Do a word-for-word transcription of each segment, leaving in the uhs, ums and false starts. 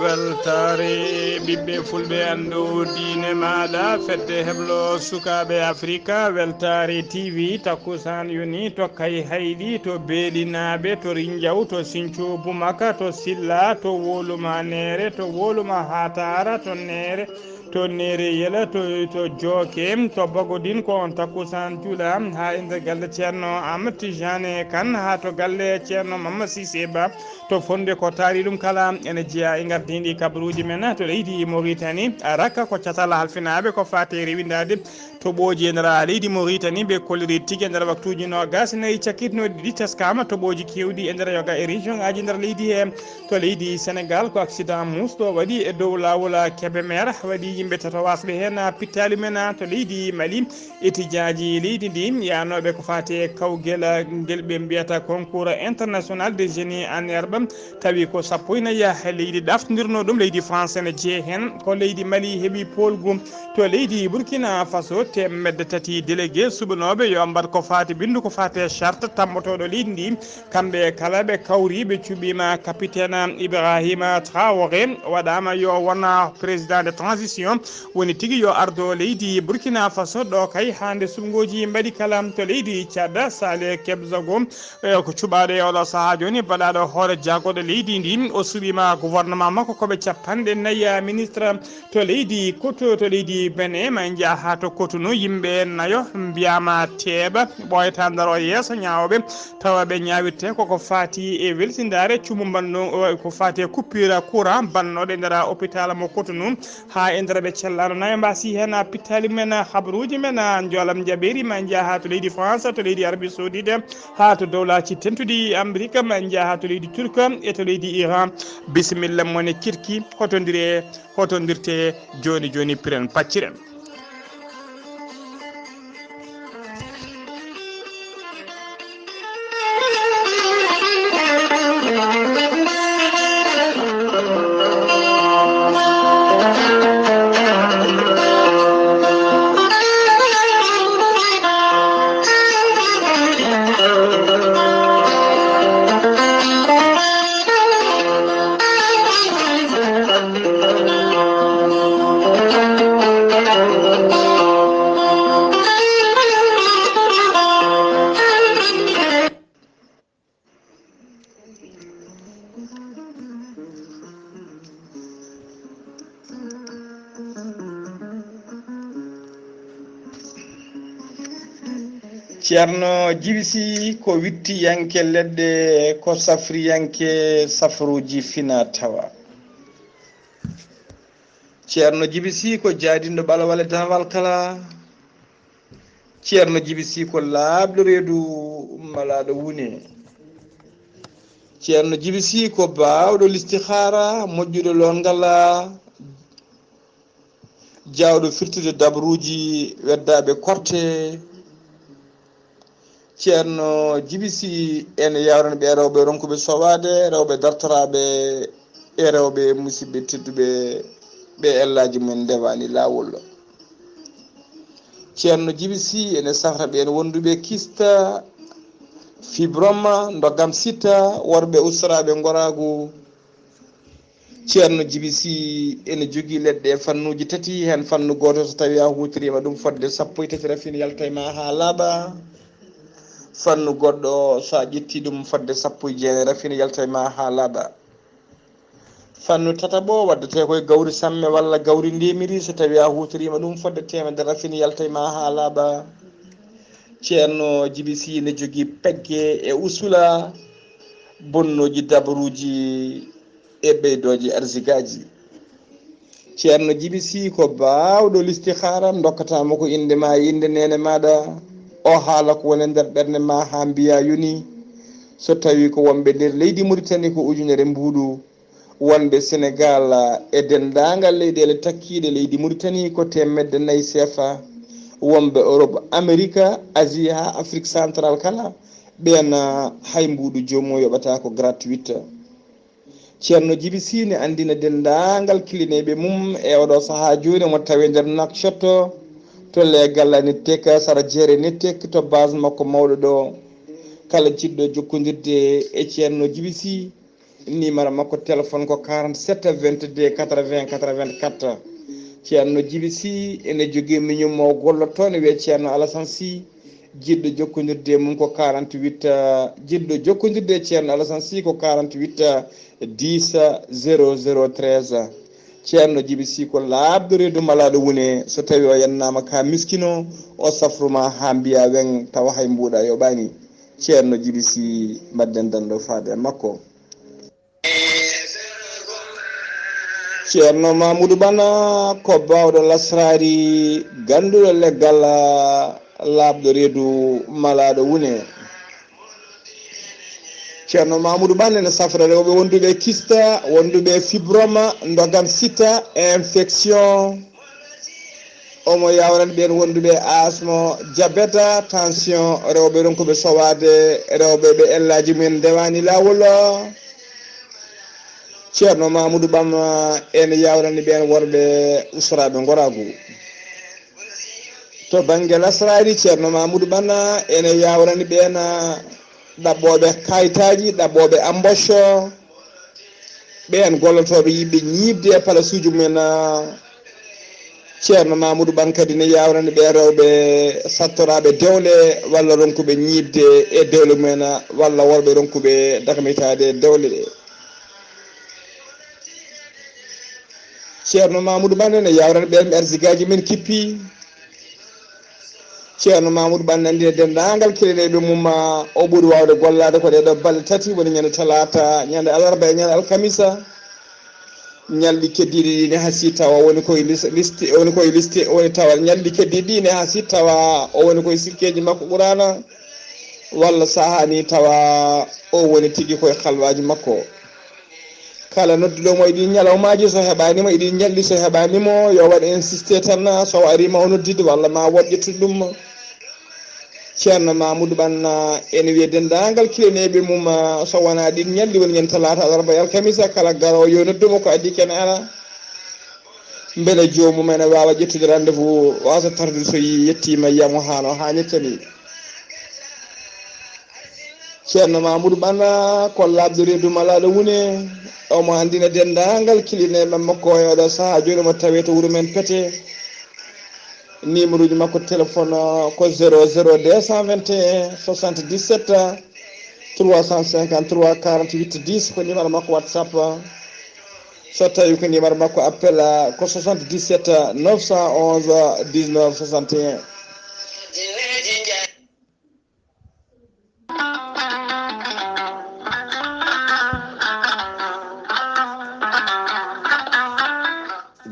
Weltaare ɓiɓɓe fulɓe, anndu diine maaɗa, fedde heblo sukaaɓe Afrika, Weltaare T V, takkusaan yoni to Kayhayɗi, to Beelinaaɓe, to Rinjaw, to Sinco Bumaka, to Silla, to Woluma Neere, to Woluma Hatara, to Neere, to Neere Yela, to, to Jooke, to Bagodin, ko on takkusaan juula haa e nder galle Ceerno Ahmad Tijane Kan, haa to galle Ceerno Mamma Sise Ba, to Fonde ko taari ɗum kala ene jeyaa e ngardiindi kabaruuji men to leydi Mauritanie. Rakka ko catal halfinaaɓe ko faati e rewindaade toɓooji e nder leydi Mauritanie, ɓe kolliri tigi e nder waktuuji noogaas e nayi cakkitnooɗi ɗi teskaama toɓooji keewɗi e nder yoga e région aji nder leydi he. To leydi Sénégal ko accident muusɗo waɗi e dow laawol Kébémer, waɗi yimɓe tato wasɓe heen pittaali men to leydi Mali. Etijaaji leydi ndi yaanooɓe ko faati e kawgel ngel ɓe mbiyata concours international de génie en herbe, tawi ko sappo e nayi leydi ɗaftondirnoo ɗum, leydi France ene jeye heen. Ko leydi Mali heɓi poolgu. To leydi Burkina Faso, teemedde tati délégué suɓanooɓe yo mbaɗ ko faati binndu ko faati e charte tammbotooɗo leydi ndi. Kamɓe kala ɓe kawri, ɓe cuɓiima. Capitaine Ibrahima Traoré waɗaama yo won président de transition, woni tigi yo ardo leydi Burkina Faso ɗo kay haa nde suɓngooji mbaɗi kala. To leydi Tchad, Saleh Kebzago, e, ko cuɓaaɗo e oɗo sahaa jooni, baɗaaɗo hoore jaagorɗo leydi ndi, o suɓiima gouvernement makko ko ɓe capanɗe nayi ministre. To leydi Koto, to leydi Benin, ma en njaha haa to Cotonou, yimɓe nayo mbiyaama teeɓa, ɓooyata ndaro yeeso ñaawooɓe, tawa ɓe ñaawirte koko faati e welsindaare cumu mbanno, ko faati e coupure courant bannooɗo e nder hôpital mo Cotonou, haa e nder ɓe cellaano nayo mbaasi heen pittaali men, habaruuji men, njoolam njaɓeeri, ma en njaha haa to leydi France, to leydi Arabie Saoudite, haa to dowlaaji tentuɗi Amérique, ma en njaha haa to leydi Turque e to leydi Iran. Bisimilla mone kirki, hotondire hotondirte jooni jooni, piren pacciren. Ceerno Jibi Sih ko wittiyanke leɗɗe, ko safriyanke safruuji fina tawa. Ceerno Jibi Sih ko jaadinɗo ɓalawal e danawal kala. Ceerno Jibi Sih ko laaɓɗo reedu malaaɗo wune. Ceerno Jibi Sih ko baawɗo listihaara, moƴƴuɗo loongal, jaawɗo firtude dabruuji weddaaɓe korte. Ceerno Jibi Sih ene yawrani ɓe rewɓe ronkuɓe sowaade, rewɓe dartoraaɓe e rewɓe musidɓe tedduɓe ɓe ellaaji mumen ndewaani laawol. Ceerno Jibi Sih ene safra ɓeen wonduɓe kista, fibrome, ndoggam sitta, worɓe ustoraaɓe ngoraagu. Ceerno Jibi Sih ene jogii leɗɗe e fannuuji tati, heen fannu gooto so tawii a huutoriima ɗum fodde sappo e tati rafin yalta e ma haa laaɓa. Fannu goɗɗo so a ƴettii ɗum fodde sappo e jeenayi rafin yalta e ma haa laaɓa. Fannu tataɓo waddetee ko e gawri samme walla gawri ndemiri, so tawii a huutoriima ɗum fodde teemedere rafin yalta e ma haa laaɓa. Ceerno Jibi Sih ene jogii pegge e usula, bonnooji dabruuji e ɓeydooji arsigaaji. Ceerno Jibi Sih ko baawɗo listihaara, ndokkata mo ko innde ma e innde neene maaɗa, o haala ko woni e nder ɓernde ma haa mbiya yoni. So tawii ko wonɓe nder leydi Muritani ko ujunere mbuuɗu, wonɓe Senegaal e denndaangal leyɗeele takkiiɗe leydi Muritani ko teemedde nayi seefa, wonɓe Europe, Amerika, Asie haa Afrik Central kala, ɓeen hay mbuuɗu joomum yoɓata ko gratuite. Ceerno Jibi Sih ne anndina denndaangal kilineeɓe mum e oɗo sahaa jooni omo tawi nder Nouakchott, to Les Galles Nittek, sara jeere Nittek, to base makko mawɗo ɗo. Kala jiɗɗo jokkondirde e Ceerno Jibi Sih, Numéro makko téléphone ko quarante-sept vingt-deux quatre-vingts quatre-vingt-quatre. Ceerno Jibi Si ene jogii miñum mo gollotoo, ne wiyee Ceerno Alasan Si, jiɗɗo jokkondirde e mum ko quarante-huit, eh, jiɗɗo jokkondirde e Ceerno Alasan Si ko quarante-huit, eh, dix, zéro zéro treize. Ceerno Jibi Si ko laaɓɗo reedu malaaɗo wune, so tawii o yennaama ka miskino, o safru ma haa mbiya weŋ, tawa hay mbuuɗa yoɓaani. Ceerno Jibi Si, mbaɗden danndo faade e makko. Ceerno Mamudu Bana ko baawɗo lasraari, gannduɗo leggal, laaɓɗo reedu malaaɗo wune. Ceerno Mamudu Bana ene safra rewɓe wonduɓe kista, wonduɓe fibroma, ndogan sita, infection. Omo yawrani ɓeen wonduɓe asmo, jabeta, tension, rewɓe ronkuɓe sowaade, rewɓe ɓe ellaaji mumen ndewaani laawol. Ceerno Mamudu Bana ene yawrani ɓeen worɓe ustoraaɓe ngoraagu. To bannge lasraari, Ceerno Mamudu Bana ene yawrani ɓeen ɗaɓɓooɓe kayitaaji, ɗaɓɓooɓe ambocho, ɓeen gollotooɓe yiɗɓe ñiiɓde e palasuuji mumen. Ceerno Mamudu Bana kadi ne yawrani ɓeen rewɓe sattoraaɓe dewle walla ronkuɓe ñiiɓde e dewle mumen, walla worɓe ronkuɓe darmitaade e dewle ɗe. Ceerno Mamudu Bana ne yawrani ɓeen ɓe arsigaaji men kippi. Ceerno Mamudu Bana nanndi e denndaangal keɗeneeɓe mum, o ɓuri waawde gollaade ko ɗee ɗoo balɗe tati, woni ñande talaata, ñande alarba e ñande alkamisa. Ñalɗi keddiiɗi ɗi ne haa si tawa woni koye lis-, liste, woni koye liste, woni tawa ñalɗi keddiiɗi ɗi ne haa si tawa o woni koye sirkeeji makko Quraana, walla sahaa ni tawa o woni tigi koye halwaaji makko. Kala nodduɗo mo e ɗin ñalawmaaji, so heɓaani mo e ɗin ñalɗi, so heɓaani mo, yo waɗ insisté tan, so o arii ma o noddide, walla ma woɗɗitu ɗum. Ceerno Mamudu Bana ene wiya denndaangal kiloneeɓe mum, so wonaa ɗin ñalɗi woni ñande talaata, alarba e alkamisa, kala garoowo yo noddu mo ko adii kene alaa. Mbele joomum ene waawa ƴettude rendez-vous, waasa tardude so yi-, yettiima yiya mo haa no haanirta ni. Ceerno Mamudu Bana ko laaɓɗo reedu malaaɗo wune, omo anndina denndaangal kilineeɓe makko e oɗo sahaa jooni mo tawee to wuro men Pete. Numéro ji makko téléphone, uh, ko zéro zéro deux cent vingt et un soixante-dix-sept trois cent cinquante-trois quarante-huit dix, ko numéro makko WhatsApp. So tawi ko numéro makko appel, uh, ko soixante-dix-sept neuf cent onze dix-neuf soixante et un.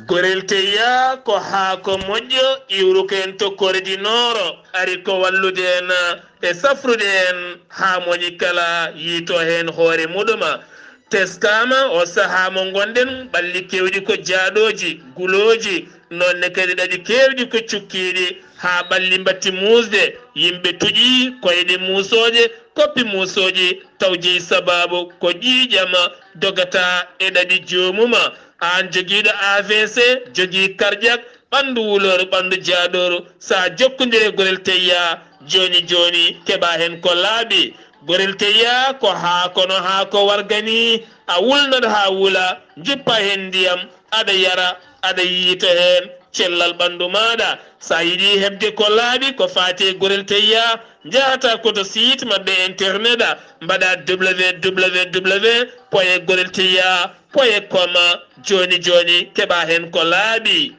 Gorel Teya ko haako moƴƴo iwruko en to Kore di Nooro, ari ko wallude en e safrude en haa moƴƴi kala yiito heen hoore muɗuma. Teskaama o sahaa mo ngonɗen, ɓalli keewɗi ko jaaɗooji, gulooji, noon ne kadi ɗaɗi keewɗi ko cukkiiɗi, haa ɓalli mbatti muusde, yimɓe tuƴi koyɗe muusooje, koppi muusooji, taw jeyi sabaabu ko ƴiiƴam dogata e ɗaɗi joomum. Aan jogiiɗo A V C, jogii karƴak, ɓanndu wulooru, ɓanndu jaaɗooru, so a jokkondire Gorel Teya, jooni jooni keɓa heen ko laaɓi. Gorel Teya ko haako no haako warga ni, a wulnat haa wula, njuppa heen ndiyam, aɗa yara, aɗa yiita heen cellal ɓanndu maaɗa. So a yiɗi heɓde ko laaɓi ko faati e Gorel Teya, njahata ko to site maɓɓe internet, mbaɗa W W W point gorel teya point com, jooni jooni keɓa heen ko laaɓi.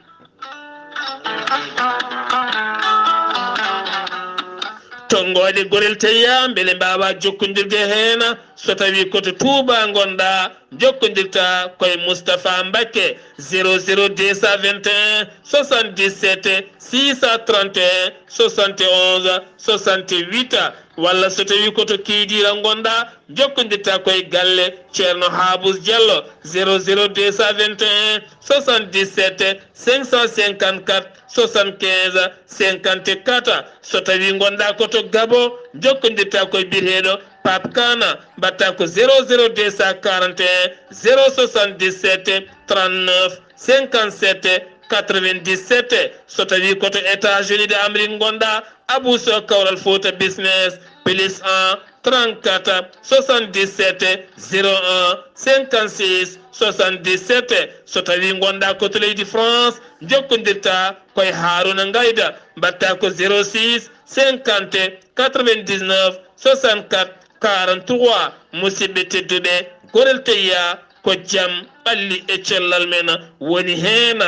Tonngooɗe Gorel Teya mbele mbaawa jokkondirde heen, so tawii ko to Touba ngonɗaa, jokkondirta koye Moustapha Mbacké, zéro zéro deux cent vingt et un soixante-dix-sept six cent trente et un soixante et onze soixante-huit, walla so tawii ko to Kiidiira ngonɗaa, jokkondirta koye galle Ceerno Haabus Diallo, zéro zéro deux cent vingt et un soixante-dix-sept cinq cent cinquante-quatre soixante-quinze cinquante-quatre. So tawii ngonɗaa ko to Gabon, jokkondirta koye biyeteeɗo Pape Kana, mbaɗta ko zéro zéro deux cent quarante et un zéro soixante-dix-sept trente-neuf cinquante-sept quatre-vingt-dix-sept. So tawii ko to États-Unis d'Amérique ngonɗaa, Abou Sow Kawral Fouta Business, plus un trente-quatre soixante-dix-sept zéro un cinquante-six soixante-dix-sept. So tawii ngonɗaa ko to leydi France, njokkondirtaa ko e Haaruna Ngayda, mbaɗtaa ko zéro six cinquante quatre-vingt-dix-neuf soixante-quatre quarante-trois. Musidɓe tedduɓe, Gorel Teyya ko jam ɓalli e cellal men woni heen.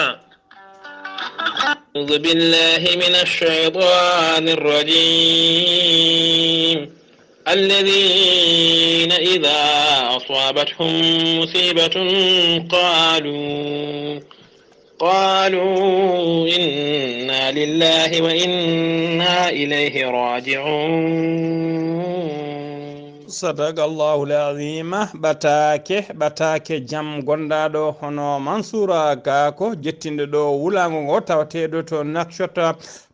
أعوذ بالله من الشيطان الرجيم. الذين إذا أصابتهم مصيبة قالوا، قالوا إنا لله وإنا إليه راجعون. Sadaka Allahu l-Azim. Ɓataake, ɓataake jam gondaaɗo hono Mansoura Gako, jettinɗo ɗo wulaango ngo, tawateeɗo to Nouakchott,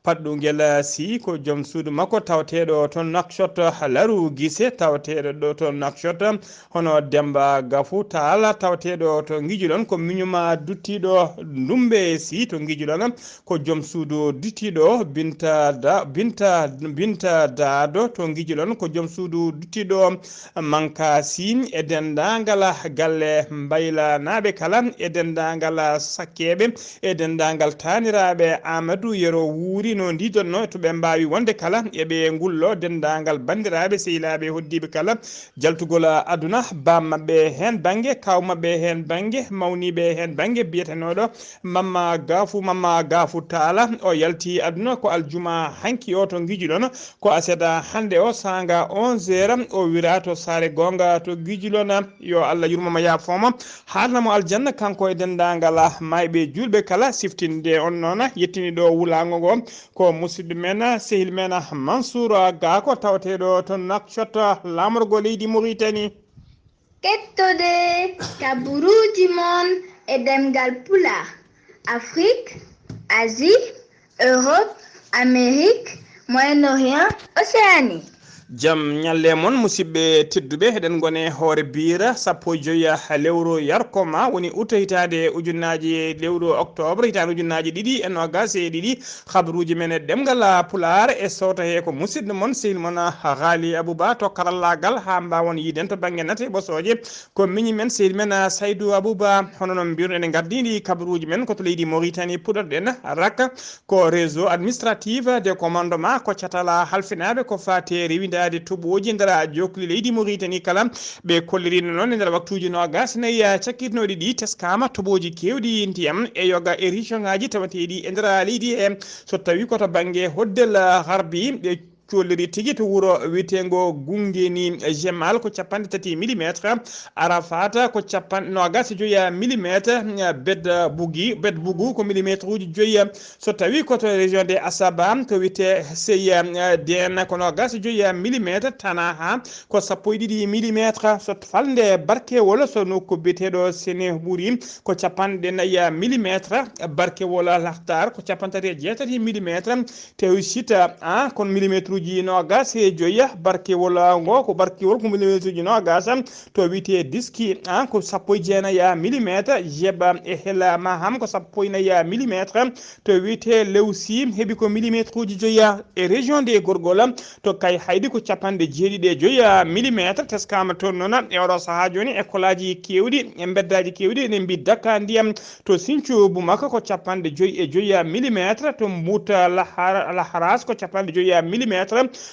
Paɗɗungel, si ko joom suudu makko tawateeɗo toon Nouakchott, Laru Gise tawateeɗo ɗo toon Nouakchott, hono Demba Gafu Taala tawateeɗo to Ngijulon, ko miñuma duttiiɗo Ndumbe si to Ngijulon, ko joom suudu duttiiɗo Binta Da-, Binta, Binta Daado to Ngijulon, ko joom suudu duttiiɗo Manka Sy e denndaangal galle Mbaylanaaɓe kala, e denndaangal sakkeeɓe, e denndaangal taaniraaɓe Amadou Yero Wuuri no ndiidonnoo, to ɓe mbaawi wonde kala, eɓe ngullo denndaangal banndiraaɓe, sehilaaɓe, e hoɗdiiɓe kala, jaltugol aduna, baam maɓɓe heen bannge, kaaw maɓɓe heen bannge, mawniiɓe heen bannge, biyetenooɗo Mamma Gaafu, Mamma Gaafu Taala, o yalti aduna ko aljuma hanki o to Ngijulon, ko aset hannde o saanga onze heures, o wira to saare goonga to Ngijulon. Yo Allah yurmo mo, yaafo mo, haarna mo aljanna, kanko e denndaangal maayɓe juulɓe kala. Siftinde on noon, yettini ɗo wulaango ngo, ko musidɗo men, sehil men Mansour Gako, tawateeɗo to Nouakchott, laamorgo leydi Mauritanie. Kettode kaburuuji mon e ɗemngal Pulaar, Afrik, Asie, Europe, Amérique, Moyen-Orient, Océanie. Jam ñalle mon, musidɓe tedduɓe. Eɗen ngone hoore biira sappo e joyi lewru yarkoma, woni août hitaande ujunnaaji, lewru octobre hitaande ujunnaaji ɗiɗi e noogaas e ɗiɗi. Habaruuji men e ɗemngal Pulaar e sowta he ko musidɗo mon, sehil mon Haali Abuba, to karallaagal, haa mbaawon yiiden to bannge nate ɓosooje. Ko miñi men, sehil men, ah, Saydou Abouba. Hono no mbiruɗen, en ngardiindi kabaruuji men ko to leydi Mauritanie, puɗɗorɗen rakka ko réseau administratif de commandement, ko catala halfinaaɓe ko faati e rewindaade toɓooji nder jokkuli leydi Mauritanie kala. Ɓe kolliriino noon e nder waktuuji noogaas e nayi cakkitnooɗi ɗi, teskaama toɓooji keewɗi ndiyam e yoga e région ngaaji tawateeɗi e nder leydi he. So tawii ko to bannge Hoddel Harbi, ɓe colliri tigi to wuro wiyeteengo Gungeni Jemal ko cappanɗe tati millimetre, Arafata ko capanɗe noogaas e joyi millimetre, Bedbugi, Bedbugu ko millimetre uji joyi. So tawii ko to région de Asaba, to wiyetee Seyden ko noogaas e joyi millimetre, Tanaha ko sappo e ɗiɗi millimetre. So falnde Barkewol, so nokku biyeteeɗo Seneburi ko capanɗe nayi millimetre, Barkewol Lahtar ko cappanɗe tati e jeetati millimetre, Tewsita, a, ko millimetre uji noogaas e joyi, Barkewol ngo ko Barkewol ko millimetre uji noogaas, to wiyetee Diski, a, ko sappo e jeenayi millimetre, Jeba e Hela Maham ko sappo e nayi millimetre, to wiyetee Lewsi heɓi ko millimetre uji joyi, e région de Gorgol to Kayhayɗi ko cappanɗe jeeɗiɗi e joyi millimetre, teskaama toon noon e oɗo sahaa jooni, ekolaaji keewɗi e mbeddaaji keewɗi ene mbiy dakka ndiyam. To Sinthiou Boumaka ko cappanɗe joyi e joyi millimetre, to Mbuuta Lahar-, Laharas ko cappanɗe joyi millimetre,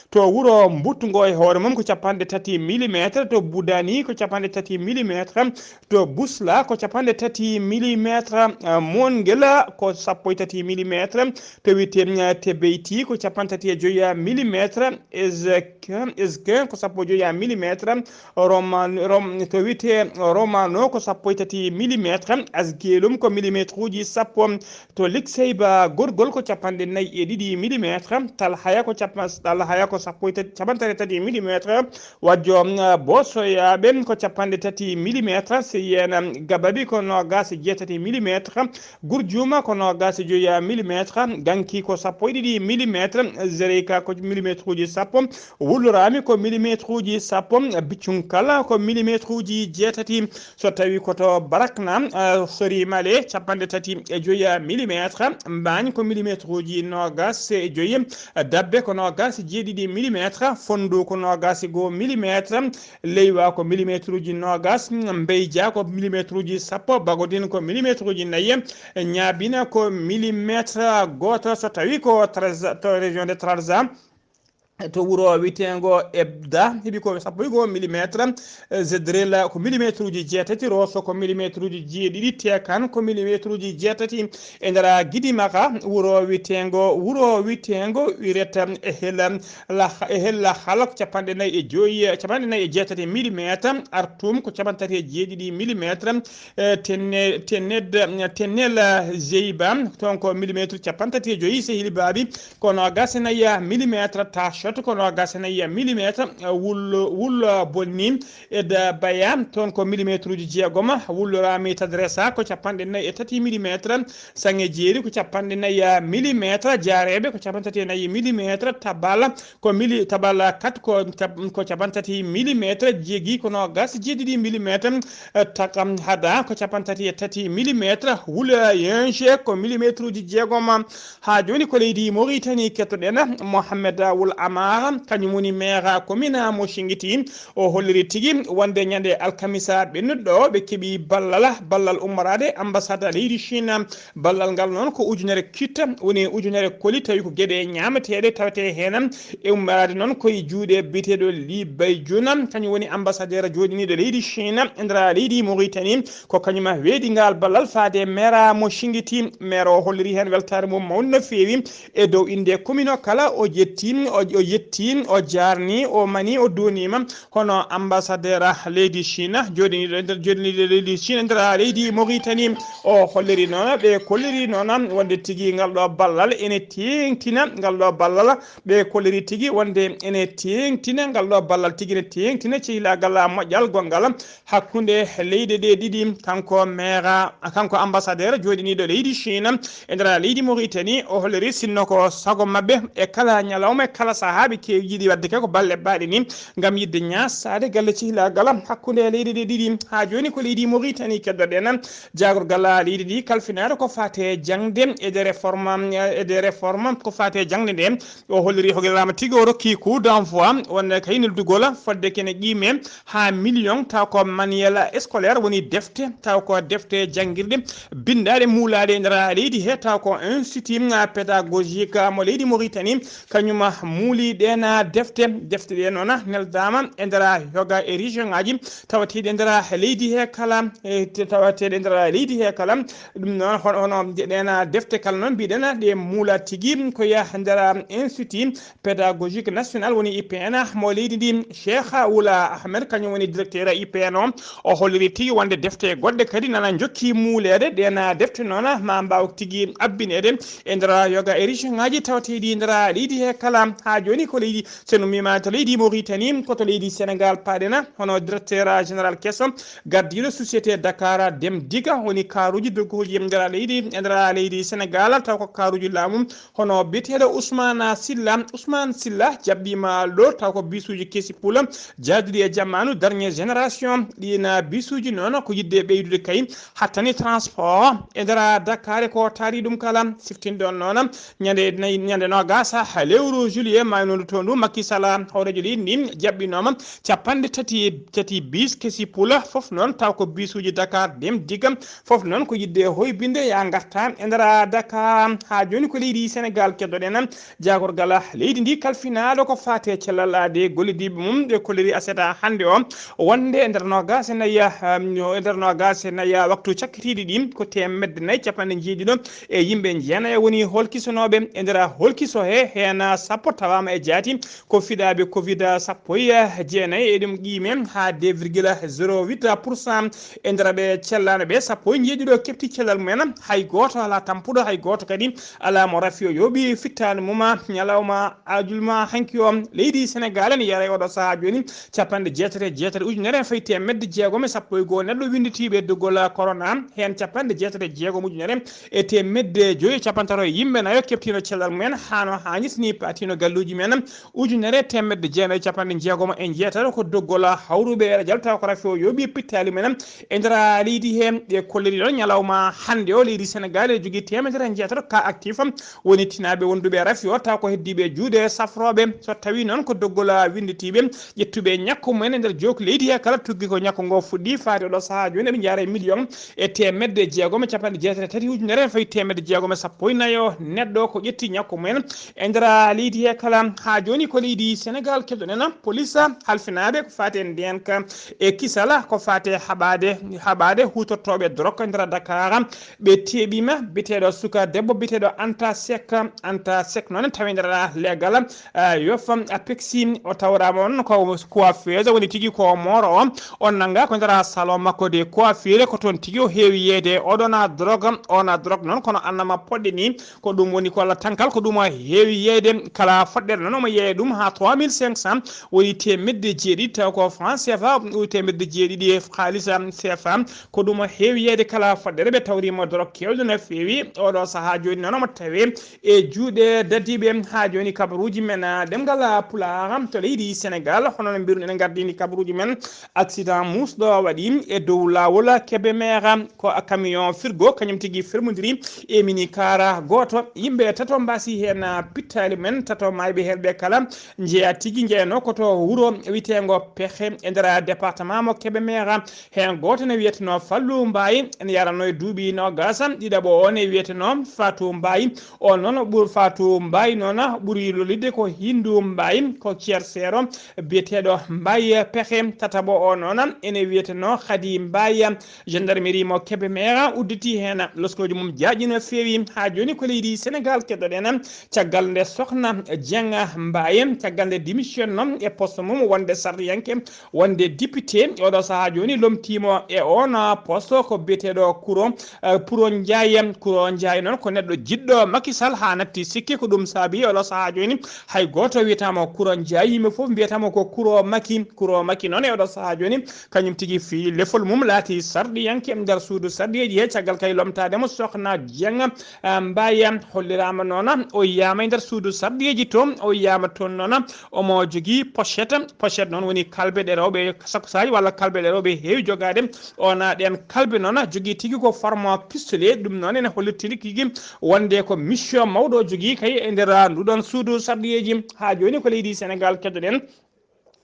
to wuro Mbutngo e hoore mum ko cappanɗe tati millimetre, to Boudani ko cappanɗe tati millimetre, to Bousla ko cappanɗe tati millimetre, eh, Mongela ko sappo e tati millimetre, to wiyetee, eh, Tebeyti ko cappanɗe tati e joyi millimetre, Ezek-, Ezkin ko sappo e joyi millimetre, Roman-, Rom-, to wiyetee Romano ko sappo e tati millimetre, Asgelum ko millimetre uji sappo, to Likseyba Gorgol ko cappanɗe nayi e ɗiɗi millimetre, Talhaya ko cappa-, Talhaya ko sappo e tati, cappanɗe tati e tati millimetre, Wajjo, mm, Bosoyaaɓe ko cappanɗe tati millimetre, Seyena Gababi ko noogaas e jeetati millimetre, Gurjuma ko noogaas e joyi millimetre, Ganki ko sappo e ɗiɗi millimetre, Zereyka ko millimetre uji sappo, Wuluraami ko millimetre uji sappo, Biccunkala ko millimetre uji jeetati. So tawii ko to Barakna, eh, Sori Male, cappanɗe tati e joyi millimetre, Mbaañ ko millimetre uji noogaas e joyi, Dabbe ko noogaas jeeɗiɗi millimétre, Fonndu ko noogaas e goo millimétre, Leywa ko millimétruuji noogaas, Mbeyja ko millimétruuji sappo, Bagodin ko millimétruuji nayi, Ñaabina ko millimétre gooto, so tawii ko Trarza, to région de Trarza, to wuro wiyeteengo Ebda, heɓi ko sappo e goo millimétre, Zedrela ko millimétruuji jeetati, Roso ko millimétruuji jeeɗiɗi, Tekan ko millimétruuji jeetati, e nder Gidimaka, wuro wiyeteengo, wuro wiyeteengo Ureta e hela la, e hela hala ko capanɗe nayi e joyi, capanɗe nayi e jeetati millimétre, Artum ko capanɗe tati e jeeɗiɗi millimétre, e Tenne-, Tenned-, Tennel Zeyba, toon ko millimétre capanɗe tati e joyi, Sehil Baabi ko noogaas e nayi millimétre, Tashot ko noogaas e nayi millimétre, Wul, Wul Bonni, Eda Baya, toon ko millimétruuji jeegom, Wulloraami Tadresa ko capanɗe nayi e tati millimétre, Saŋe Jeeri ko capanɗe nayi millimétre, Jaareeɓe ko capanɗe tati e nayi millimétre, Tabala ko mili, Tabala kat ko cap-, ko capanɗe tati millimétre, Jeegi ko noogaas e jeeɗiɗi millimétre, Takam Hada ko capanɗe tati e tati millimétre, Wula Yenje ko millimétruuji jeegom. Haa jooni ko leydi Mauritanie kettoɗen, Mohamed Wul Amara, kañum woni maire commune mo Singiti. O holliri tigi wonde ñande alkamisa ɓennuɗo ɓe keɓi ballal, ballal ummoraade ambassade leydi Chine. Ballal ngal noon ko ujunere kit, woni ujunere koli, tawi ko geɗe ñaameteeɗe tawetee heen. E ummoraade noon ko e juuɗe biyeteeɗo Li Bayjun, kañum woni ambassadeur jooɗiniiɗo leydi Chine e nder leydi Mauritanie. Ko kañum weeɗi ngal ballal faade maire mo Singiti. Maire o holliri heen weltaare mum mawnde no feewi e dow innde commune o kala. O ƴetti, o, o yetti, o jaarni, o mani, o duwaniima hono ambassadeur leydi Chine, jooɗiniiɗo e nder, jooɗiniiɗo leydi Chine e nder leydi Mauritanie. O holliri noon, ɓe kolliri noon wonde tigi ngal ɗo ballal ene teeŋtina, ngal ɗo ballal ɓe kolliri tigi wonde ene teeŋtina, ngal ɗo ballal tigi ene teeŋtina cehilaagal moƴƴal gonngal hakkunde leyɗe ɗe ɗiɗi. Kanko maire, kanko ambassadeur jooɗiniiɗo leydi Chine e nder leydi Mauritanie, o holliri sinno ko sago maɓɓe e kala ñalawma, e kala sahaa, ɓe keewi yiɗi waɗde kay ko balle baaɗe ni ngam yiɗde ñaasaade galle cehilaagal hakkunde leyɗe ɗe ɗiɗi. Haa jooni ko leydi Mauritanie keddoɗen, jaagorgal leydi ndi kalfinaade ko faate jaŋde e des réformes, e des réformes ko faate jaŋde nde. O holliri hogiraama tigi, o rokki coup d'envoi wonde kay neldugol fodde kene qiime haa million, taw ko manuel scolaire woni defte, taw ko defte janngirɗe binndaaɗe muulaaɗe e nder leydi he, taw ko institut pédagogique mo leydi Mauritanie, kañum muuli ɗeen defte. Defte ɗe noon neldaama e nder yoga e région ŋaaji tawateeɗi e nder leydi he kala, e te-, tawateeɗe e nder leydi he kala. Ɗum noon, hono, hono ɗeen defte kala noon mbiɗen ɗe muula tigi ko e nder institut pédagogique national woni I P N mo leydi ndi. Cheikh Oula Ahmed, kañum woni directeur I P N o, o holliri tigi wonde defte goɗɗe kadi nana njokki muuleede. Ɗeen defte noon ma mbaaw tigi abbineede e nder yoga e région ŋaaji tawateeɗi e nder leydi he kala. Haa jooni ko leydi, so en ummiima to leydi Mauritanie, ko to leydi Sénégal paaɗen, hono directeur général keso gardiiɗo société Dakar Dem Diga, woni kaaruuji doguuji e nder leydi, e nder leydi Sénégal, taw ko kaaruuji laamu, hono biyeteeɗo Ousmane Sylla. Ousmane Sylla jaɓɓiima lool, taw ko bisuuji kesi pula jaaduɗi e jamaanu, dernière génération. Ɗiin bisuuji noon ko yiɗde ɓeydude kay hattani transport e nder Dakar, ko taari ɗum kala. Siftinɗon noon, ñande nayi, ñande noogaas lewru juillet maynundu to ndu, Macky Sall, hooreejo leydi ndi, jaɓɓinooma capanɗe tati, tati bis kesi pula, fof noon taw ko bisuuji Dakar Dem Diga. Fof noon ko yiɗde hoybinde ya ngarta e nder Dakar. Haa jooni ko leydi Sénégal keddoɗen. Jaagorgal leydi ndi kalfinaaɗo ko faate cellal aade gollidiiɓe mum ɓe kolliri aset hannde o, wonde e nder noogaas e nayi, um, e nder noogaas e nayi waktu cakkitiiɗi ɗi ko teemedde nayi capanɗe njeeɗiɗo e yimɓe jeenayo woni holkisanooɓe e nder holkiso he, heen sappo tawaama e jaati ko fiɗaaɓe covid sappo e jeenayi, e ɗum qiime haa deux virgule zéro huit pour cent. E nder ɓe cellaano ɓe, sappo e njeeɗiɗo keɓti cellal mumen, hay gooto alaa tampuɗo, hay gooto kadi alaa mo rafi o yooɓi fittaandu mum ñalawma ajulma hanki o. Leydi Sénégal ene yara e oɗo sahaa jooni capanɗe jeetati e jeetati ujunere fayi teemedde jeegom e sappo e goo neɗɗo winnditiiɓe doggol corona, heen capanɗe jeetati e jeegom ujunere e teemedde joyi e capanɗe tato e yimɓe nayo keɓtiino cellal mumen haa no haanirta ni, paatiino galluuji men ujunere teemedde jeenayi e capanɗe jeegom e jeetati, ko doggol hawruɓe e jalta ko rafi o yooɓi pittaali men e nder leydi he. Ɓe kolliri noon ñalawma hannde o, leydi Senegal e jogii teemedere e jeetati ka actif woni tinaaɓe wonduɓe rafi o, taw ko heddiiɓe juuɗe safrooɓe. So tawi noon ko doggol winnditiiɓe ƴettuɓe ñakku mumen e nder jook leydi he kala, tuggi ko ñakku ngo fuɗɗi faade oɗo sahaa jooni, eɓe njaara e million e teemedde jeegom e capanɗe jeetati e tati ujunere fayi teemedde jeegom e sappo e nayo neɗɗo ko ƴetti ñakku mumen e nder leydi he kala. Haa jooni ko leydi Senegal keɗoɗen, police halfinaaɓe ko faate ndeenka e kisala ko faate haɓaade, haɓaade huutortooɓe drok e nder Dakar. Ɓe teeɓiima biteeɗo suka debbo biteeɗo Anta Seck. Anta Seck noon tawi nder leegal, ah, yof, a peksi o tawraama on ko coiffeuse woni tigi ko mooro o. On nannga ko nder salon makko de coiffure, ko toon tigi o heewi yeeyde oɗon a drogue, on a drogue noon kono annama poɗɗe ni. Ko ɗum woni ko Allah tankal, ko ɗum o heewi yeeyde kala foɗɗere noon omo yeeya ɗum haa trois mille cinq cents woni teemedde jeeɗiɗi, taw ko franc C F A, teemedde jeeɗiɗi e haalis C F A. Ko ɗum o heewi yeeyde kala foɗɗere. Ɓe tawriima drogue keewɗo no feewi. Oɗo sahaa jooni noon omo tawe e juuɗe dadiiɓe. Haa jooni kabaruuji men, ah, ɗemngal Pulaar to leydi Senegal, hono no mbiruɗen gardini kabaruuji men, accident muusɗo waɗi e dow laawol Kébémer, ko camion firgo kañum tigi fermodiri e mini kaara gooto. Yimɓe tato mbaasi heen, ah, pittaali men, tato maayɓe heen ɓe kala njeya tigi njeyanoo ko to wuro wiyeteengo Pexe e nder département mo Kébémer. Heen gooto ne wiyetenoo Fallou Mbaye, ene yaranoo e duuɓi noogaas, ɗiɗaɓo o ne wiyetenoo Fatou Mbaye. O noon ɓur-, Fatou Mbaye noon ɓuri lolidde ko Hindu Mbaye, ko ceerseero biyeteeɗo Mbaye Pexe. Tataɓo o noon ene wiyetenoo Khady Mbaye. Gendarmerie mo Kébémer udditi heen loskooji mum jaaƴi no feewi. Haa jooni ko leydi Senegal keɗoɗen. Caggal nde Sokhna Dieng Mbaye, caggal nde démission noon e poste mum wonde sarɗiyanke, wonde député, oɗo sahaa jooni lomtiimo e oon poste ko biyeteeɗo Kuro, eh, Puro Ndiaye. Kuro Ndiaye noon ko neɗɗo jiɗɗo Macky Sall haa natti sikke, ko ɗum saabi oɗo sahaa jooni hay gooto wiyataamo Kuro Ndiaye, yimɓe fof mbiyataamo ko Kuro Macky. Kuro Macky noon e oɗo sahaa jooni kañum tigi fii lefol mum laati sarɗiyanke nder suudu sarɗiyeeji he, caggal kay lomtaade mo Sokhna Dieng, ah, Mbaye. Holliraama noon o yiyaama e nder suudu sarɗiyeeji to, o yiyaama toon noon omo jogii pochette. Pochette noon woni kalbe ɗe rewɓe sakkusaaji walla kalbe ɗe rewɓe heewi jogaade. Ona ɗeen kalbe noon jogii tigi ko forme pistolet. Ɗum noon ene hollitini tigi wonde ko mission mawɗo o jogii kay e nder nduɗon suudu sarɗiyeeji. Haa jooni ko leydi Senegal keɗoɗen.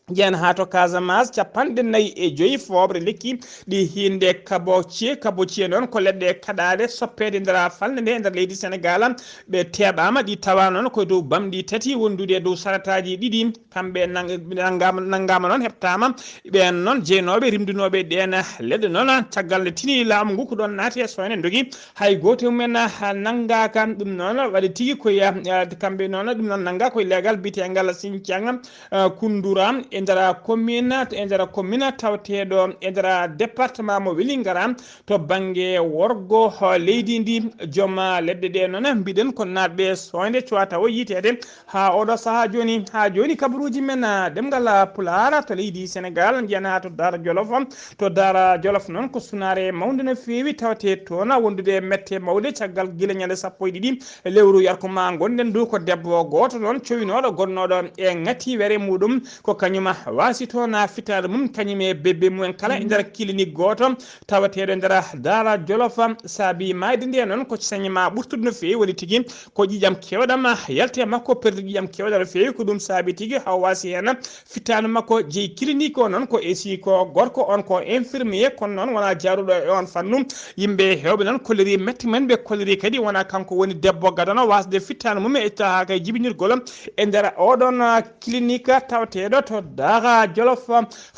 Ƴeen haa to Casamance, capanɗe nayi e joyi fooɓre lekki ɗi hiinde kabocie. Kabocie noon ko leɗɗe kaɗaaɗe soppeede nder falnde nde e nder leydi Senegal. Ɓe teeɓaama, ɗi tawa noon ko dow bamɗi tati wondude e dow sarataaji ɗiɗi. Kamɓe nang-, nangama, nangama noon, heɓtaama. Ɓeen noon jeynooɓe rimdunooɓe ɗeen leɗɗe noon, caggal nde tini laamu ngu ko ɗoon naati e soyne ndogi, hay gooto e mumen nangaaka. Ɗum noon waɗi tigi ko ya-, kamɓe noon ɗum noon nanga koye leegal biyetengal Sinthiang, eh, Koundouram e nder commune, e nder commune tawateeɗo e nder département mo Welingara to bannge worgo, eh, leydi ndi. Joom, eh, leɗɗe ɗe noon mbiɗen ko naatɓe soyde cuwata o yiiteede haa oɗo sahaa jooni. Haa jooni kabaruuji men, eh, ɗemngal, eh, Pulaar to leydi Senegal, njiyan haa to Daara Jolof. To Daara Jolof noon ko sunaare mawnde no feewi tawate toon wondude e mette mawɗe caggal gila ñande sappo e ɗiɗi lewru yarko ma ngonɗen du ko debbo gooto noon cowinooɗo gonnooɗo e ŋatiwere muɗum ko kañum waasi toon fitaade mum kañum e bebbe mumen kala e nder clinique gooto tawateeɗo e nder Daara Jolof saabi maayde nde noon ko sañi ma ɓurtude no feewi woni tigi ko ƴiƴam keewɗam yalti e makko perdi ƴiƴam keewɗam no feewi ko ɗum saabi tigi haw waasi heen Fittaandu makko jeyi clinique o noon ko esi ko gorko on ko infirmier kono noon wona jaaruɗo e on fannu. Yimɓe heewɓe noon kolliri mette men ɓe kolliri kadi wona kanko woni debbo gadano wasde fittaandu mum e ittaaka e jibinirgol e nder oɗon clinique tawateeɗo to Daara Jolof.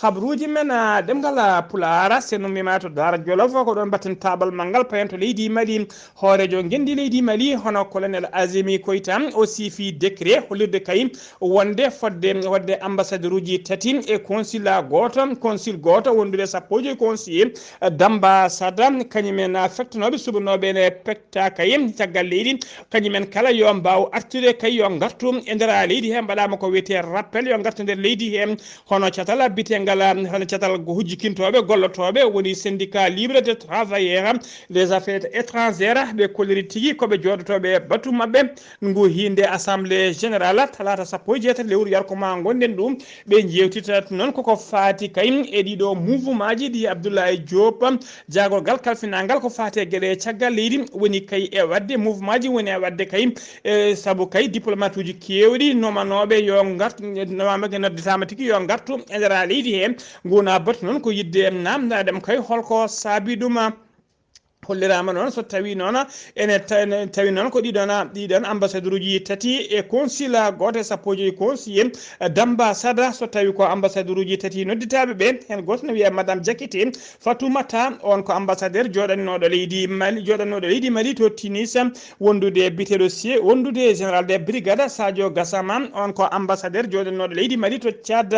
Habruuji men ɗemngal Pulaar so en ummiima to Daara Jolof ko ɗoon mbatten taabal manngal payen to leydi Mali. Hooreejo ngenndi leydi Mali hono colonel Azimi Koyta o siifi décret hollirde kay wonde fodde wadde ambassadeur uji tati e consulat gooto consul gooto wondude sappo e joyi conseiller d'ambassade kañum en fektanooɓe suɓanooɓe ene pekta kay caggal leydi kañum en kala yo mbaaw artude kay yo ngartu e nder leydi he mbaɗaama ko wiyetee rappel yo ngartu nder leydi he Hono catal bitengal, hono catal hujjikintooɓe, gollotooɓe, woni syndicat libre de travailleurs des affaires étrangères, ɓe kolliri tigi ko ɓe jooɗotooɓe e batu maɓɓe. Ngu hiinde assemblée générale talaata sappo e jeetati lewru yarko ma ngonɗen ɗum, ɓe jeewtita noon koko faati kay e ɗiɗo mouvement ji ɗi Abdoulaye Diop, jaagorgal kalfinangal ko faati e geɗe caggal leydi, woni kay e waɗde mouvement ji, woni e waɗde kay e sabu kay diplomate uji keewɗi nomanooɓe yo ngartu, nomama nodditaama tigi yo ngartu e nder leydi he. Nguna batu noon ko yiɗde namdaade mo kay holko saabi ɗum. Holliraama noon so tawi noon ene ta-, ene tawi noon ko ɗiɗon, ɗiɗon ambassadeur uji tati e consulat gooto e sappo e joyi conseiller d'ambassade, so tawi ko ambassadeur uji tati nodditaaɓe ɓe, heen gooto ne wiyee Madame Diakité Fatoumata, on ko ambassadeur jooɗannooɗo leydi Mali, jooɗannooɗo leydi Mali to Tunis, wondude e biteɗo sie-, wondude e général de brigade Sadio Gassama, on ko ambassadeur jooɗannooɗo leydi Mali to Tchad,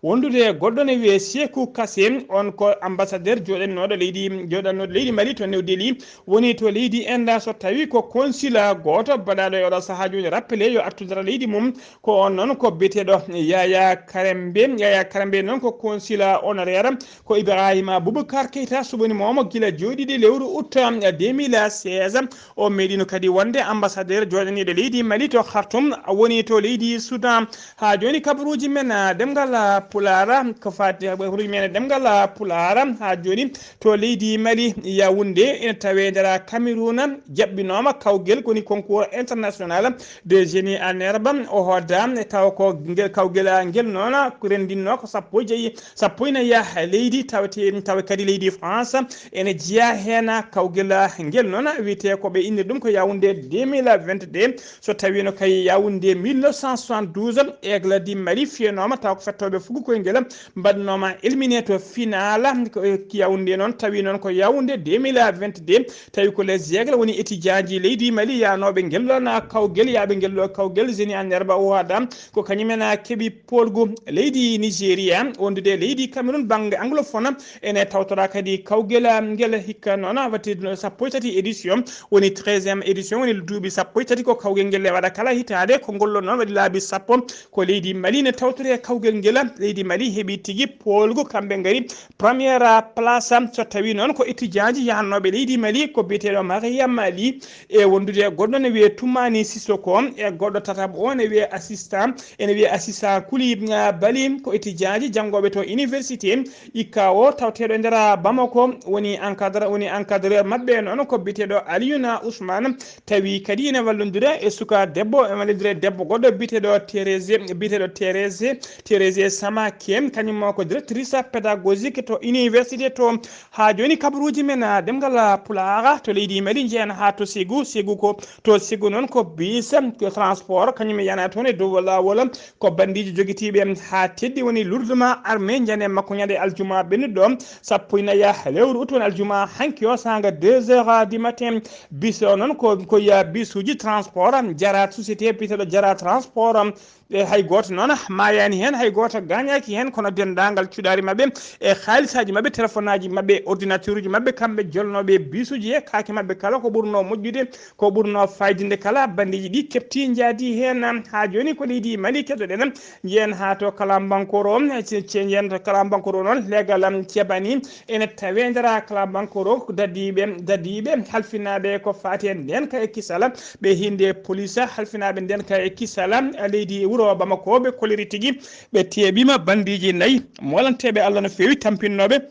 wondude e goɗɗo ne wiyee Sekou Kassé, on ko ambassadeur jooɗannooɗo leydi, jooɗannooɗo leydi Mali to New Delhi, woni to leydi Inde, so tawi ko consulat gooto baɗaaɗo e oɗo sahaa jooni rappelé yo artu nder leydi mum, ko on noon ko biteɗo Yaya Karembe, Yaya Karembe noon ko consulat honoraire, ko Ibrahima Boubacar Keita suɓani momo gila joɗiɗi lewru août deux mille seize. O meeɗino kadi wonde ambassadeur jooɗaniiɗo leydi Mali to Khartoum, woni to leydi Soudan. Haa jooni kabaruuji men, ah, ɗemngal, ah, Pulaar, ko faati, kabaruuji men e ɗemngal, ah, Pulaar, haa jooni to leydi Mali, Yaoundé, ene tawee nder Cameroun, jaɓɓinooma kawgel, ko woni concours international de génie en herbe. O hoda taw ko ngel kawgel, ah, ngel noon ko renndinno ko sappo e joyi, sappo e nayi leydi, tawte, tawa kadi leydi France ene jeyaa heen. Kawgel, ah, ngel noon wiyetee ko ɓe inni ɗum ko Yaoundé deux mille vingt-deux. So tawiino kay Yaoundé mille neuf cent soixante-douze, Aigle du Mali fiyanooma, taw ko fettooɓe fuku koyngel mbaɗnooma éliminé to final. Ko Yaoundé noon, tawi noon ko Yaoundé deux mille vingt-deux, tawi ko les Aigles woni étudiant ji leydi Mali yaanooɓe ngel ɗoon kawgel, yaaɓe ngel ɗo kawgel génie en herbe o hada, ko kañumen keɓi poolgu. Leydi Nigeria wondude leydi Cameroun bannge anglophone, ene tawtora kadi kawgel ngel hikka noon watti sappo e tati édition, woni treizième édition, woni duuɓi sappo e tati ko kawgel ngel e waɗa kala hitaande. Ko ngol ɗoon noon waɗi laabi sappo ko leydi Mali ne tawtore kawgel ngel. Leydi Mali heɓi tigi poolgu, kamɓe ngari première place. So tawi noon ko étudiant ji yahnooɓe leydi Mali, ko biyeteeɗo Mariam Mali e wondude e goɗɗo ne wiyee Toumani Sissoko, e goɗɗo tataɓo o ne wiyee assistant, ene wiyee assistant Koulibaly, ko étudiant ji janngooɓe to université I K O tawteeɗo e nder Bamako, woni encadre, woni encadreur maɓɓe noon ko biyeteeɗo Aliouna Ousmane, tawi kadi ene wallondira e suka debbo, e wallondira e debbo goɗɗo biyeteeɗo Thérèse, biyeteeɗo Thérèse, Thérèse Samake, kañum o ko directrice pédagogique to université to. Haa jooni kabaruuji men, ah, ɗemngal, ah, Pulaar to leydi Mali njeyan haa to Ségou, Ségou ko, to Ségou noon ko bus, ko transport, kañum e yana toon e dow laawol, ko bandiiji jogitiiɓe haa teddi woni lourdement armé, njane makko ñande aljuma ɓennuɗo sappo e nayi lewru août, woni aljuma hanki o, saanga deux heures du matin. Bus o noon ko, ko ya bisuuji transport, Jara société biyeteeɗo Jara transport. E hay gooto noon maayaani heen, hay gooto gaañaaki heen, kono denndaangal cuɗaari maɓɓe e haalisaaji maɓɓe, telefonaaji maɓɓe, ordinateuruuji maɓɓe, kamɓe jolnooɓe bisuuji he, kaake maɓɓe kala ko ɓurnoo moƴƴude, ko ɓurnoo faaydinde kala, bandiiji ɗi keɓti njaadi heen. Haa jooni ko leydi Mali keɗoɗen, njeyen haa to Kalambankoro, ce-, ce-, njeyen to Kalambankoro noon, leegal am Cebani ene tawee nder Kalambankoro, dadiiɓe, dadiiɓe halfinaaɓe ko faati e ndeenka e kisal, ɓe hinnde police halfinaaɓe ndeenka e kisal leydi wuro Bamako, ɓe koliri tigi, ɓe teeɓiima bandiiji nayi, moolanteeɓe Allah no feewi, tampinnooɓe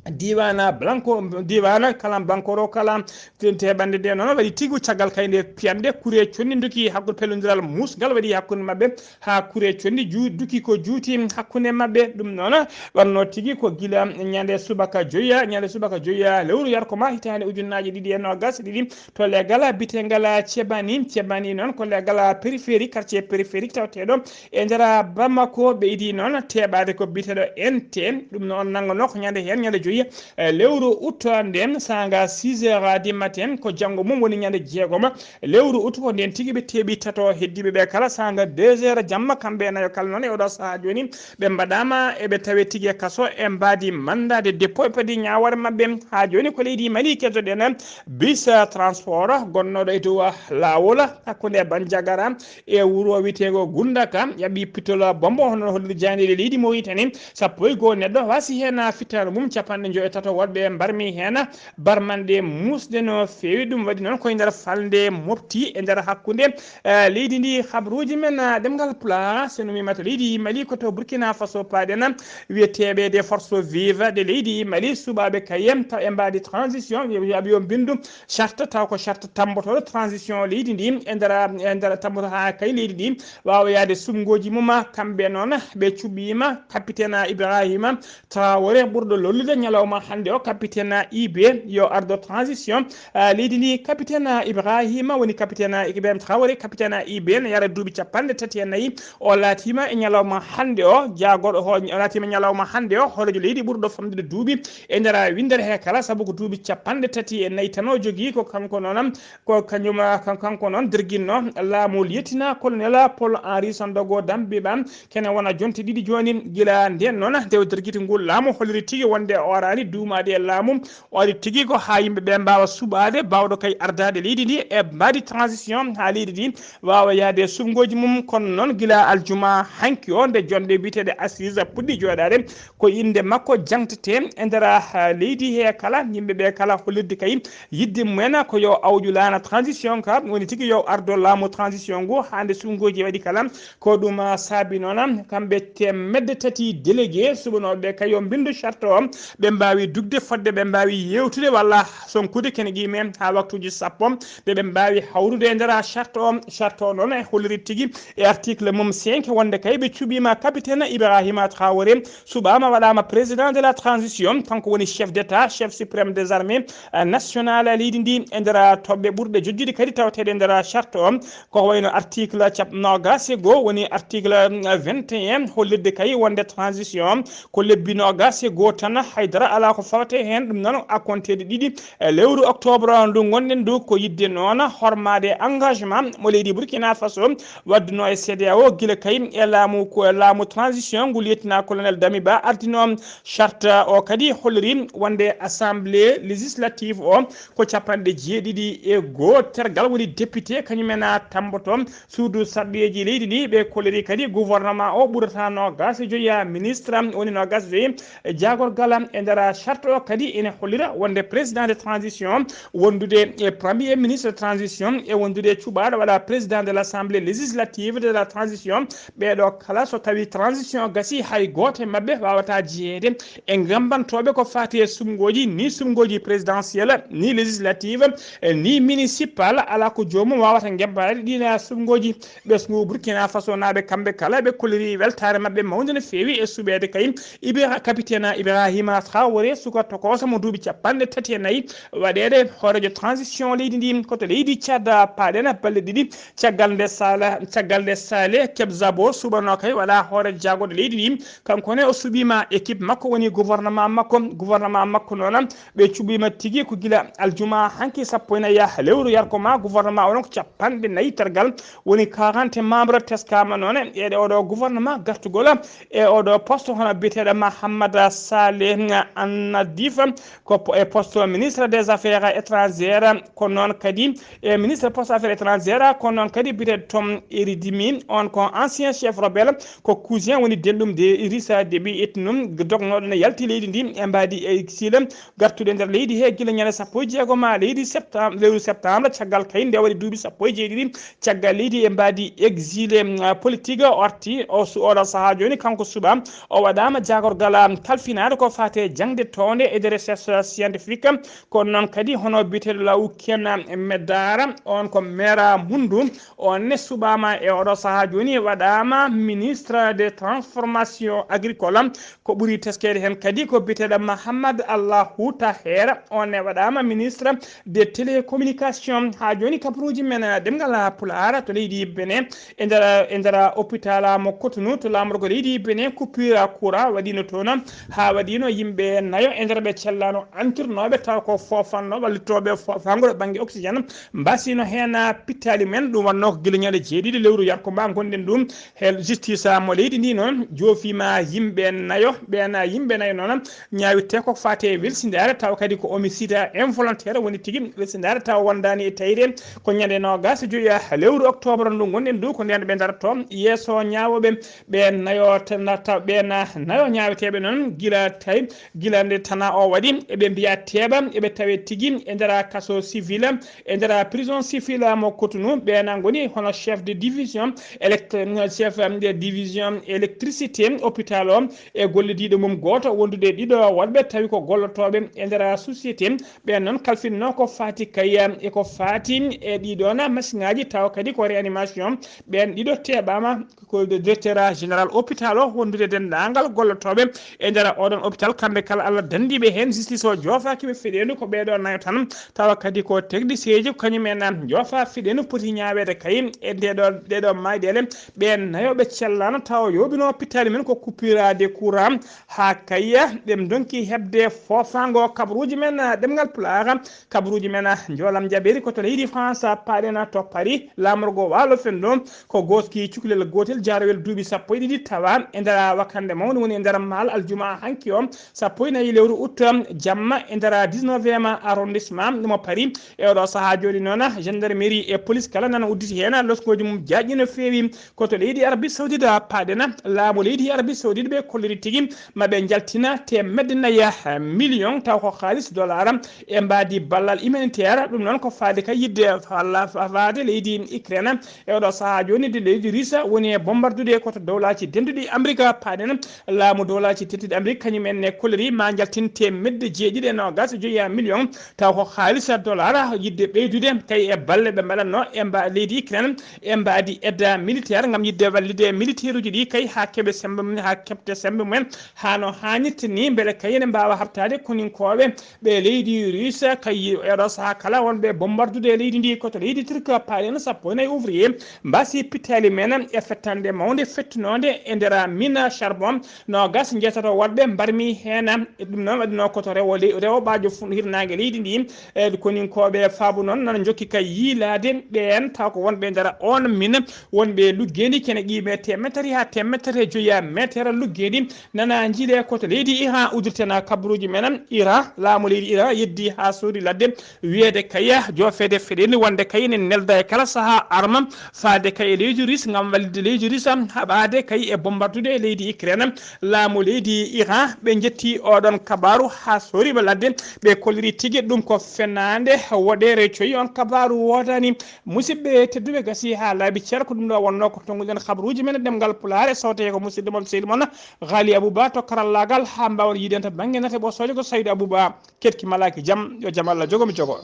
diiwaana Blanco, diiwaana Kalambankoro kala. Te bannde nde noon waɗi tigi caggal kay nde piyanɗe kure conndi nduki hakkunde, pellondiral muusngal waɗi hakkunde maɓɓe, haa kure conndi ju-, duki ko juuti hakkunde maɓɓe. Ɗum noon wonno tigi ko gila ñande subaka joya, ñande subaka joya lewru yarko ma hitaande ujunnaaji ɗiɗi e noogas e ɗiɗi, to leegal biyeteegal Cebani. Cebani noon ko leegal périphérique, quartier périphérique tawateeɗo e nder Bamako. Ɓeydi noon teeɓaade ko biyeteeɗo N T. Ɗum noon nannganoo ko ñande heen, ñande joyi E lewru août nden, saanga six heures du matin, ko janngo mum woni ñande jeegoma lewru août, ko nden tigi ɓe teeɓi tato heddiiɓe ɓe kala, saanga deux heures jamma, kamɓe nayo kala noon e oɗo sahaa jooni, ɓe mbaɗaama, eɓe tawe tigi e kaso, e mbaadi mandat de dépôt, e padi ñaawoore maɓɓe. Haa jooni ko leydi Mali keddoɗen, bis transport gonnooɗo e dow laawol hakkunde Banjagara e wuro wiyeteengo Gundaka, yaɓi pitol bombo, hono holliri jaayndeeji leydi Mauritanie, sappo e goo neɗɗo waasi heen fittaandu mum, capanɗe njoyo e tato woɗɓe mbarmi heen, barmanɗe muusde no feewi. Ɗum waɗi noon koye nder falnde mofti e nder hakkunde, eh, leydi ndi. Habruuji men, eh, ɗemngal Pulaar, so no wiima to leydi Mali, ko to Burkina Faso paaɗen, wiyeteeɓe des forces vives de leydi Mali, suɓaaɓe kayem taw e mbaadi transition, yo, yo, yo mbindu charte, taw ko charte tammbotooɗo transition leydi ndi, e nder, e nder tammbotooɗo haa kay leydi ndi waawa yahde suɓngooji mum. Kamɓe noon ɓe cuɓiima capitaine Ibrahima Traoré, ɓurɗo lollude ñalawma hannde o, capitaine I B, yo ardo transition, ah, leydi ndi. Capitaine Ibrahima woni capitaine Ibrahima Traoré, capitaine I B, ne yara duuɓi capanɗe tati e nayi. O laatiima e ñalawma hannde o, jaagorɗo ho-, o laatiima e ñalawma hannde o, hooreejo leydi ɓurɗo famɗude duuɓi e nder winndere he kala, sabu ko duuɓi capanɗe tati e nayi tan o jogii. Ko kanko noon, ko kañum, kan-, kanko noon dirginno laamu lieutenant colonel Paul Henri Sandaogo Damiba, kene wona jonte ɗiɗi jooni gila ndeen noon nde o dirgiti nguu laamu, holliri tigi wonde o araani duumaade e laamu, o ari tigi ko haa yimɓe ɓe mbaawa suɓaade baawɗo kay ardaade leydi ndi e mbaadi transition haa leydi ndi waawa yahde e suɓngooji mum. Kono noon gila aljuma hanki o, nde jonde biyeteeɗe assises puɗɗi jooɗaade, ko innde makko jangtete e nder, ah, leydi he kala, yimɓe ɓe kala hollirde kay yiɗde mumen ko yo awƴu laana transition ka, woni tigi yo ardo laamu transition ngu haa nde suɓngooji waɗi kala. Ko ɗum, ah, saabi noon kamɓe teemedde tati délégué suɓanooɓe ɓe kay yo mbinndu charte o, ɓe mbaawi dugde fodde, ɓe mbaawi yeewtude walla sonkude kene qiime haa waktuuji sappo, ɓe, ɓe mbaawi hawrude e nder charte o. Charte o noon e holliri tigi e article mum cinq wonde kay ɓe cuɓiima capitaine Ibrahima Traoré, suɓaama, waɗaama président de la transition, kanko woni chef d'État, chef suprême des armées, eh, nationales leydi ndi. E nder toɓɓe ɓurɗe jojjude kadi tawateeɗe e nder charte o, ko wayno article cap-, noogaas e goo, woni article, mm, vingt et un, hollirde kay wonde transition ko lebbi noogaas e goo tan, haydara alaa ko fawte heen. Ɗum noon a konteede ɗiɗi e lewru octobre ndu ngonɗen ndu, ko yiɗde noon hormaade engagement mo leydi Burkina Faso waɗduno e C E D E A O gila kay e laamu, ko e laamu transition ngu lieutenant colonel Damiba ardino. Charte o kadi holliri wonde assemblée législative o ko capanɗe jeeɗiɗi e goo tergal woni député, kañum en a tamboto suudu sarɗiyeeji leydi ndi. Ɓe kolliri kadi gouvernement o ɓurata noogaas e joyi ministre, woni noogaas e joyi jaagorgal e nder charte o kadi ene hollira wonde président de transition wondude e premier ministre de transition e wondude e cuɓaaɗo waɗa président de l'assemblée législative de la transition. Ɓeeɗo kala, so tawi transition gasi, hay gooto e maɓɓe waawata jeyeede e ngammbantooɓe ko faati e suɓngooji, ni suɓngooji présidentielle, ni législative, eh, ni municipal. Alaa ko joomum waawata ngebbaade ɗiin suɓngooji. Ɓesngu Burkina Faso naaɓe kamɓe kala ɓe kolliri weltaare maɓɓe mawnde no feewi e suɓeede kay Ibra-, capitaine Ibrahima Traoré, suka tokooso mo duuɓi capanɗe tati e nayi, waɗeede hooreejo transition leydi ndi. Ko to leydi Tchad paaɗen balɗe ɗiɗi caggal nde Sala, caggal nde Saleh Kebzabo suɓanoo kay waɗa hooreejo jaagorɗo leydi ndi. Kanko ne o suɓiima équipe makko, woni gouvernement makko. Gouvernement makko noon ɓe cuɓiima tigi ko gila aljuma hanki sappo e nayi lewru yarkoma. Gouvernement o noon ko capanɗe nayi tergal, woni quarante membres teskaama noon e oɗo gouvernement gartugol e oɗo poste, hono biyeteeɗo Mahammad Saleh Annadif, ko po-, e poste ministre des affaires étrangères, ko noon kadi e ministre poste affaires étrangères, ko noon kadi biyeteeɗo Tom Eridimi, on ko ancien chef rebelle, ko cousin woni denɗum de Idrissa Déby Itno, dognooɗo ne yalti leydi ndi e mbaadi exil, gartude nder leydi he gila ñande sappo e jeegom leydi septembre, lewru septembre, caggal kay nde waɗi duuɓi sappo e jeeɗiɗi caggal leydi e mbaadi exilé, ah, politique. O arti o su-, oɗo sahaa jooni kanko suɓa o waɗaama jaagorgal, ah, kalfinaade ko faate jaŋde townde e de recherche scientifique. Kono noon kadi hono biyeteeɗo Law Ken Medara, on ko maire Mundu, on ne suɓaama e oɗo sahaa jooni waɗaama ministre de transformation agricole. Ko ɓuri teskeede heen kadi ko biyeteeɗo Mahammad Allahu Taher, on ne waɗaama ministre de télécommunication. Haa jooni kabaruuji men ɗemngal Pulaar to leydi Benin, e nder, e nder hôpital mo Cotonou to laamorgo leydi Benin, coupure courant waɗiino toon, haa waɗiino yimɓe ɓe nayo e nder ɓe cellano antirnoɓe taw ko fofanno wallittooɓe fofango ɗo bangge oxygène mbasino hena pittali men. Ɗum wonno ko gila ñande jeeɗiɗi lewru yarko mba gonɗen ɗum. Hel justice mo leydi ndi noon joofima yimɓe nayo, ɓena yimɓe nayo noon ñawitte ko fate welsindaare taw kadi ko homicide involontaire woni tigi welsindaare taw wondani e tayde. Ko ñande nogas joya lewru octobre ndu gonɗen ndu ko nden ɓe darto yeeso ñawoɓe ɓe nayo tan taw ɓena nayo ñaweteɓe noon gila tawi gila nde tana o waɗi eɓe mbiya teɓa eɓe tawe tigi e nder kaso civil e nder prison civil mo Cotonou. Ɓena goni hono chef de division élect chef de division électricité hôpital o e gollidiiɗo mum gooto wondude e ɗiɗo woɗɓe tawi ko gollotoɓe e nder société. Ɓen noon kalfinno ko fati kay e ko fati e ɗiɗon machine ngaji tawa kadi ko réanimation. Ɓen ɗiɗo teɓama ko directeur général hôpital o wondude e denndaangal gollotooɓe e nder oɗon hôpital kamɓe kala Allah danndiiɓe heen justice o joofaaki ɓe feɗeendu ko ɓeeɗo nayo tan tawa kadi ko technicien ji kañum en joofa feɗeendu poti ñaaweede kay e ndeɗo ɗeɗo mayɗeele. Ɓeen nayo ɓe cellano tawa yooɓino pittali men ko coupure de courant haa kay ɓe ndonki heɓde foofaango kabaruuji men ɗemngal pulaar. Kabaruuji men ah, njoolam jaɓeeri ko to leydi France ah, paaɗen ah, to Paris laamorgo waalo fenndo ko gooski cukalel gootel jaarowel duuɓi sappo e ɗiɗi tawa e nder wakkannde mawnde woni e nder maal aljumaa hanki o sappo e nayi lewru août jamma e nder dix-neuvième arrondissement mo Paris. E oɗo sahaa jooni noon ah, gendarmerie e police kala nana udditi heen ah, loskooji mum jaaƴi no feewi. Ko to leydi Arabie Saoudite paaɗen ah, laamu leydi Arabie Saoudite ɓe kolliri tigi maɓe njaltina teemedde nayi million taw ko haalis dollar e mbaadi ballal humanitaire. Ɗum noon ko faade ka yidde faade leydi Ukraine e oɗo sahaa jooni de leydi Russe woni e bombardude ko to dowlaji denduɗi Amérique paaɗen laamu dowlaji denduɗi Amérique kañum en ne kolliri ma njaltin teemedde jeeɗiɗi e nogas e joyi million taw ko haalis dollar yidde ɓeydude kay e balle ɓe mbaɗatno e mba leydi Ukraine e mbaadi aide militaire ngam yidde wallide militaire uji ɗi kay ha keɓe sembe mum ha keɓte sembe mumen ha no hannirta ni beele kay ene mbawa habtade koninkooɓe ɓe leydi Russe kay eɗo saha kala wonɓe bombardude e leydi ndi ko to leydi Turquie paaɗen sappo e nayi ouvrier mbasi pittali men e fettande mawde fettunode e nder mina charbon nogas jeetato woɗɓe mbarmi heen. E ɗum noon waɗino ko to rewo rewo ɓaajo fun hirnaange leydi ndi e koninkooɓe faabu noon nana jokki kay yiilaade ɓeen taw ko wonɓe nder on min wonɓe luggendi kene qiime temetari ha temetare joya metere luggendi nana jiile ko to leydi Iran uddirtena kabaruuji men Iran laamu leydi Iran yeddi ha soodi ladde wiyede kaya joofede feɗeni wonde kay ne nelda e kala saha arma faade kay e leydi Russe ngam wallide leydi Russe haɓade kay e bombardude e leydi Ukraine. Laamu leydi Iran ɓe jetti oɗon kabaru ha soriɓe ladde ɓe kolliri tigi ɗum ko fenande woɗere coyi on kabaru wodani. Musidɓe tedduɓe gasi ha laabi ceer ko ɗum ɗo wonno ko tonguɗen kabaruji men e ɗemgal pulaar e sawte ko musidɗo mon seydi mon Ghali Abouba to karallagal ha mbawen yiiden to bangge nate ɓosoje ko Saydou Abouba. Ketki malaki jam yo jam Allah jogo mi jogo.